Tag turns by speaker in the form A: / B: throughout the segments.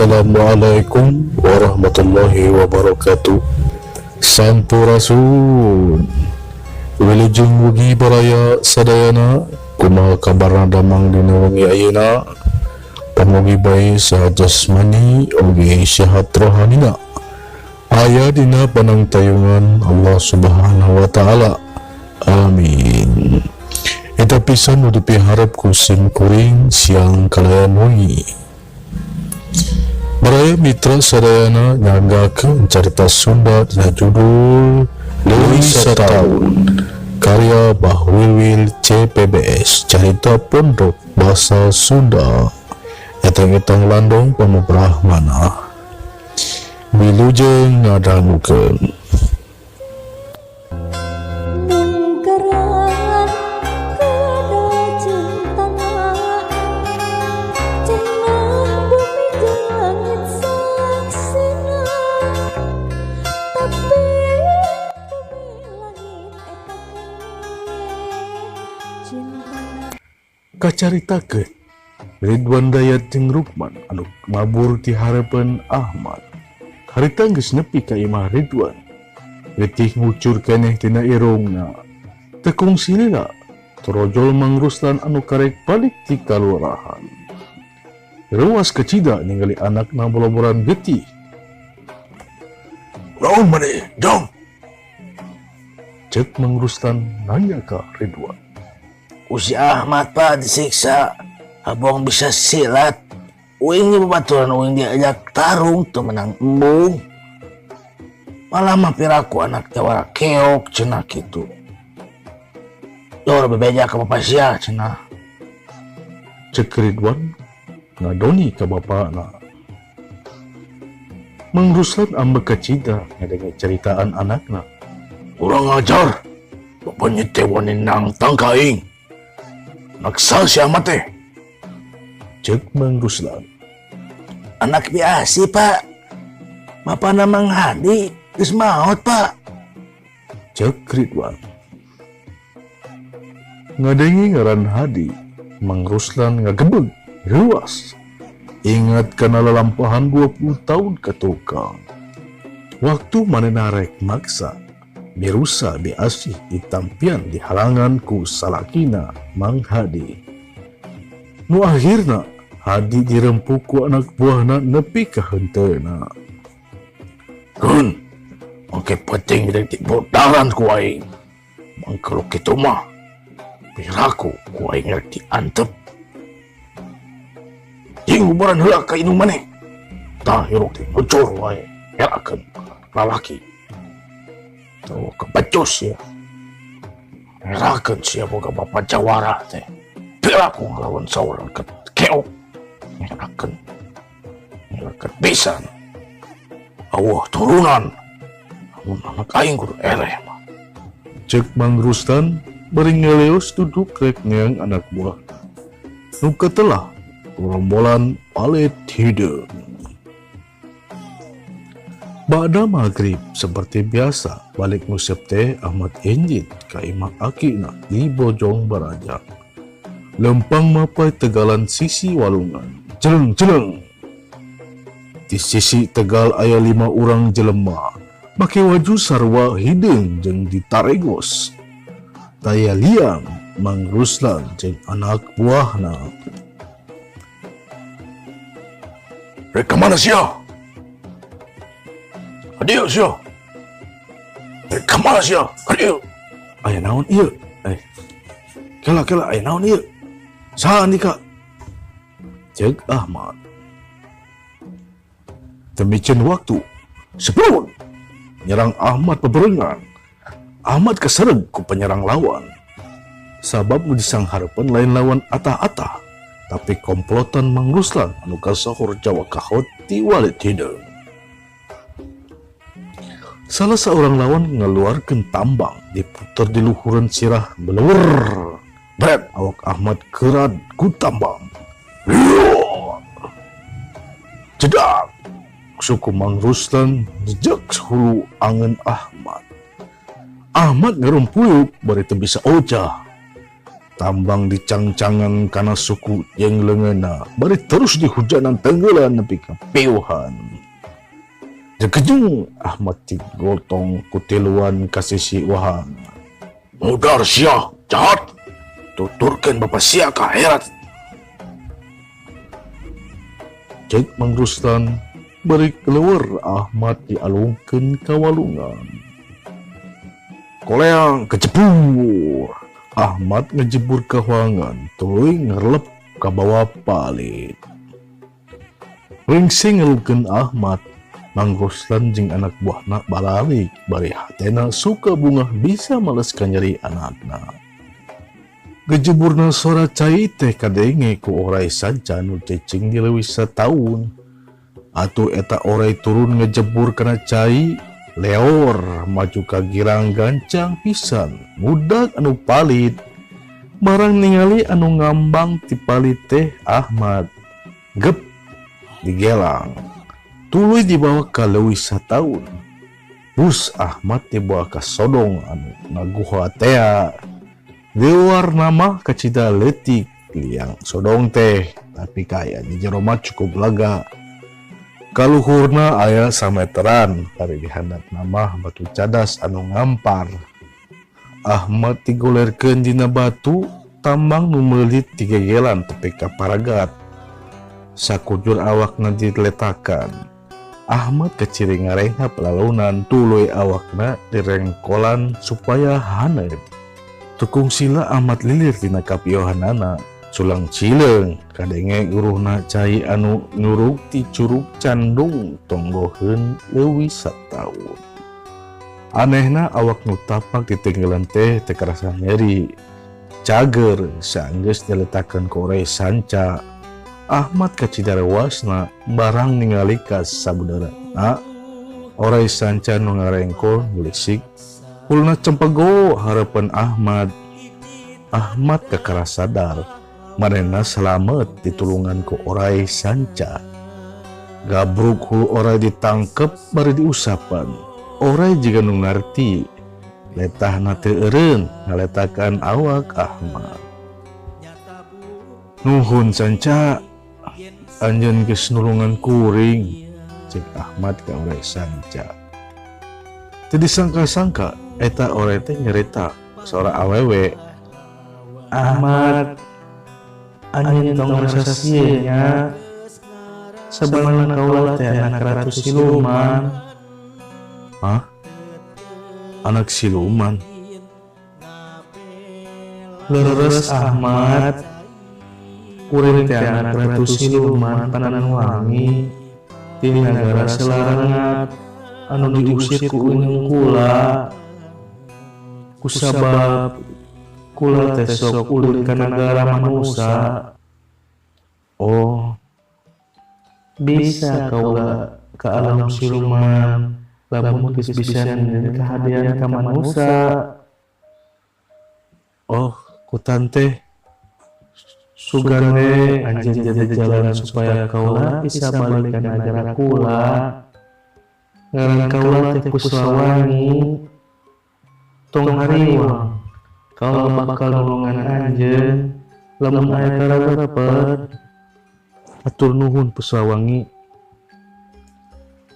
A: Assalamualaikum warahmatullahi wabarakatuh. Sampurasun. Wilujeng wengi, baraya sadayana. Kumaha kabarna damang dina wengi ayeuna? Pamugi bae sehat jasmani oge sehat rohanina. Aya dina panangtayungan Allah Subhanahu wa Ta'ala. Amin. Eta pisan nu dipiharep ku sim kuring siang kalayan wengi. Baraya mitra sadayana, nyanggakeun carita Sunda dina judul Leuwih Sataun karya Bah Wilwil CPBS, carita pondok bahasa Sunda, etang-etang landong pamabrahmana. Wilujeng ngadangukeun.
B: Mungkeran kada cintana, cenah bumi jeung langit saksina, tapi bumi langit eta keneh cintana.
A: Kacaritakeun Ridwan Dayat jeung Rukman anu mabur ti hareupeun Ahmad. Harita geus nepi ka imah Ridwan. Getih ngucur keneh tina irungna. Teu kungsi lila, torojol Mang Ruslan anu karek balik ti kalurahan. Reuwas kacida ningali anakna boloboran getih. "Naon maneh, Jong?" Cek Mang Ruslan nanya ka Ridwan.
C: Ku si Ahmad, Pak, disiksa. Abong bisa silat. Uing babaturan uing diajak tarung teu menang, embung. Malah mah piraku anak jawara keok cenah kitu. Jor bebeja ka bapa sia cenah.
A: Cek Ridwan ngadoni ka bapakna. Mang Ruslan ambek kacida ngadenge ceritaan anakna.
C: Kurang ajar. Bapaknya teh wani nangtang ka aing. Maksa si Ahmad teh.
A: Cek Mang Ruslan.
C: Anak biasa, Pak. Bapakna Mang Hadi geus maot, Pak.
A: Cek Ridwan. Ngadenge ngaran Hadi, Mang Ruslan ngagebeg reuas. Ingat kana lalampahan 20 tahun ka tukang. Waktu manehna rek maksa, Birusa Bi Asih ditampian dihalangan ku salakina Mang Hadi. Nu akhirna Hadi dirempuk ku anak buahna nepi ka henteuna.
C: Keun, engke penting rek dibodaran ku aing. Mangkeluk kitu mah. Piraku ku aing rek diantep. Jing bubaran heula ka indung maneh. Tah hiruk teh ngucur wae. Herakeun lalaki. Tuh kebecus ya. Herakeun sia boga bapa jawara teh. Piraku ngalawan saurang ke keok. Herakeun. Herakeun pisan. Awah turunan. Amun anak aing kudu eleh mah.
A: Cek Mang Ruslan bari ngeleos duduk rek neang anak buahna. Nu ketelah rombolan palet hideung. Ba'da maghrib seperti biasa balik nguseup teh, Ahmad enjit ka imah akina di Bojong Baraja. Lempang mapay tegalan sisi walungan. Jeleng jeleng. Di sisi tegal aya lima urang jelema make waju sarua hideung jeung ditaregos. Taya liang Mang Ruslan jeung anak buahna.
C: Rek ka mana sia? Kadieu sia. Rek ka mana sia? Kadieu.
A: Aya naon ieu? Eh. Kela kela, aya naon ieu? Saha andika? Cek Ahmad. Teu miceun waktu. Seprun! Nyerang Ahmad beberengan. Ahmad kesereg ku penyerang lawan. Sabab nu disanghareupeun lain lawan atah-atah, tapi komplotan Mang Ruslan anu kasohor Jawa kahot ti walet hideung. Salah seorang lawan ngeluarkeun tambang, diputer di luhureun sirah, beleur. Bret, awak Ahmad kerat ku tambang. Jedak! Suku Mang Ruslan jejak hulu angen Ahmad. Ahmad ngerumpuyuk bari teu bisa ojah. Tambang dicangcangan kana suku jeung leungeunna bari terus dihujanan tenggelan nepi ka piuhan. Jegejeng Ahmad digotong ku tiluan ka sisi wahang.
C: Mudar sia, jahat. Tuturkeun bapa sia ka akhirat.
A: Cek Mang Ruslan bari keluar Ahmad dialungkeun ka walungan.
C: Koleang kejebur.
A: Ahmad ngejebur ka hoangan tuluy ngerlep ka bawah palit. Ringsing ngelukeun Ahmad, Mang Ruslan jeung anak buahna baralik bari hatena suka bungah bisa males kanyeri anakna. Gejeburna sora cai teh kadenge ku orai sanca nu cicing di leuwih sataun. Atuh eta orai turun ngejebur kana cai, leor maju ka girang gancang pisan ngudag anu palit. Barang ningali anu ngambang ti palit teh Ahmad. Gep digelang. Tuluy dibawa ka leuwih sataun. Bus Ahmad dibawa ka sodong anu ngaguha tea. Di luar nama kacida leutik liang sodong teh, tapi kaya di jero mah cukup lega. Kaluhurna aya sameteran, bari di handapna mah batu cadas anu ngampar. Ahmad digolerkeun dina batu, tambang nu meulit digegelan tepi ka paragat. Sakujur awakna diletakan. Ahmad kaciri ngarenghap lalaunan tuluy awakna direngkolan supaya haneut. Tukung sila Ahmad lilir dina kapiohanana, culang cileung kadenge uruhna cai anu nyurug ti curug candung tonggoheun leuwih sataun. Anehna awak nu tapak di tenggelan teh teu karasa nyeri. Cager saenggeus diletakeun ku orai sanca. Ahmad kacida rewasna barang ningali ka sabudaranna orai sanca nu ngarengkol ngulisik. Huluna cempego harapan Ahmad. Ahmad kakara sadar manehna selamet ditulungan ku orai sanca. Gabruk hulu orai ditangkep bari diusapan. Orai jiga nu ngarti letahna teu eureun ngaletakan awak Ahmad. Nuhun sanca, anjeun geus nulungan kuring, cek Ahmad ka orai sanca. Teu disangka-sangka eta orai teh nyerita sora awewe.
D: Ahmad, anjeun tong rasa sieun nya. Sabenerna kaula teh anak ratu siluman.
A: Hah? Anak siluman?
D: Leres Ahmad, kuring teh anak ratu siluman Pananwangi ti nagara Selarengat anu diusir ku unyung kula. Kusabab kula teh sok ulin ka nagara manusa.
A: Oh,
D: bisa kaula ka alam siluman lamun geus bisa nyieun kahadean ka manusa.
A: Oh, ku tante
D: sugan we anjeun jadi jalan supaya kaula bisa balik ka nagara kula. Ngaran kaula teh Puspawangi. Tong hariwang kaula bakal nulungan anjeun lamun aya kararepet.
A: Atur nuhun Puspawangi.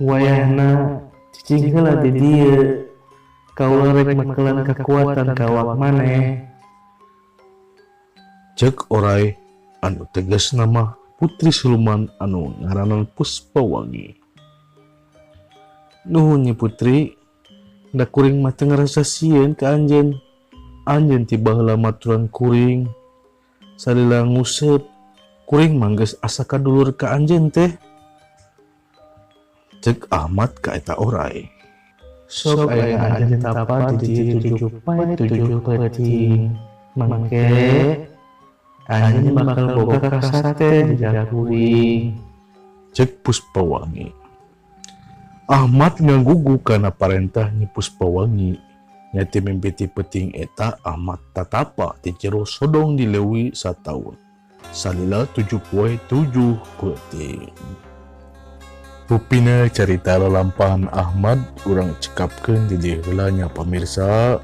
D: Wayahna cicing heula di dieu. Kaula rek mekelan kekuatan ka awak maneh.
A: Cek orai anu tegasna mah putri siluman anu ngaranan Puspawangi.
D: Nuhun nya putri, da kuring mah teu ngarasa sieun ka anjeun. Anjeun ti baheula maturan kuring. Salila nguseup, kuring mah geus asa kadulur ka anjeun teh.
A: Cek Ahmad ka eta orai.
D: Sok aya anjeun tapa di dieu 7 poe 7 peuting. Mangke anjeun bakal boga kasaten di kuring.
A: Cek Puspawangi. Ahmad nganggugu kana parentah Nyi Puspawangi. Nyati mimpi peuting eta Ahmad tatapa di jero sodong di leuwi sataun. Salila 7 poe 7 peuting. Rupina carita lalampahan Ahmad urang cekapkeun di dieu heula nya pamirsa.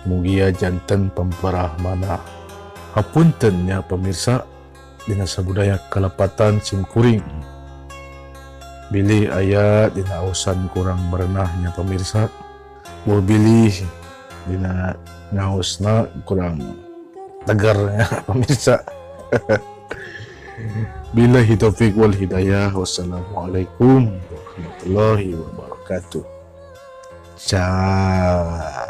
A: Mugia janten pemberah manah. Hapunten nya pemirsa, dina sabudaya kalepatan sim kuring. Bilih aya dina aosan kurang merenah nya pemirsa. Buh bilih dina ngaosna kurang tegar ya pemirsa. Billahi taufik wal hidayah. Wassalamualaikum warahmatullahi wabarakatuh. Ciao.